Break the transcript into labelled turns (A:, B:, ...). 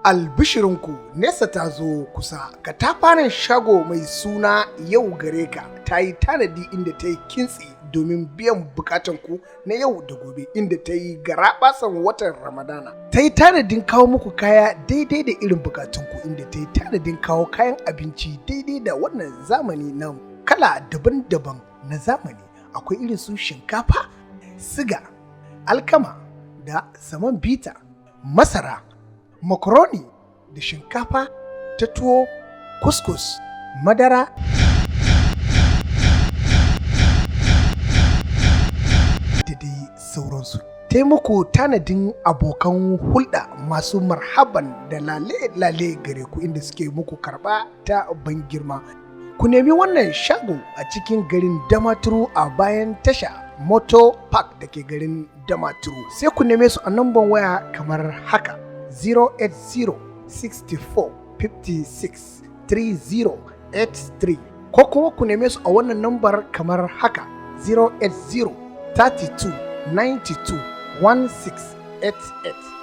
A: Albishirinku, nesa ta zo kusa. Katafaren shago mai suna Yau Gare Ka ta yi tanadi inda ta yi kintsi domin biyan bukatanku na yau da gobe, inda ta yi garaɓasan watan Ramadana. Ta yi tanadin kawo muku kaya daidai da irin bukatunku, inda ta yi tanadin kawo kayan abinci daidai da wannan zamani na kala daban-daban na zamani. Akwai irin su shinkafa, siga, alkama da semovita, masara, macaroni da shinkafa ta tuwo, kuskus, madara da dai sauransu. Taimako tanadin abokan hulɗa masu marhaban da lale-lale gare ku, inda suke muku karɓa ta ban girma. Ku nemi wannan shago a cikin garin Damaturu, a bayan tasha Motor Park da ke garin Damaturu. Sai ku neme su a namban waya kamar haka: 080 64 56 3083, ko kuma ku neme su a wannan nambar kamar haka: 080 32 92 1688.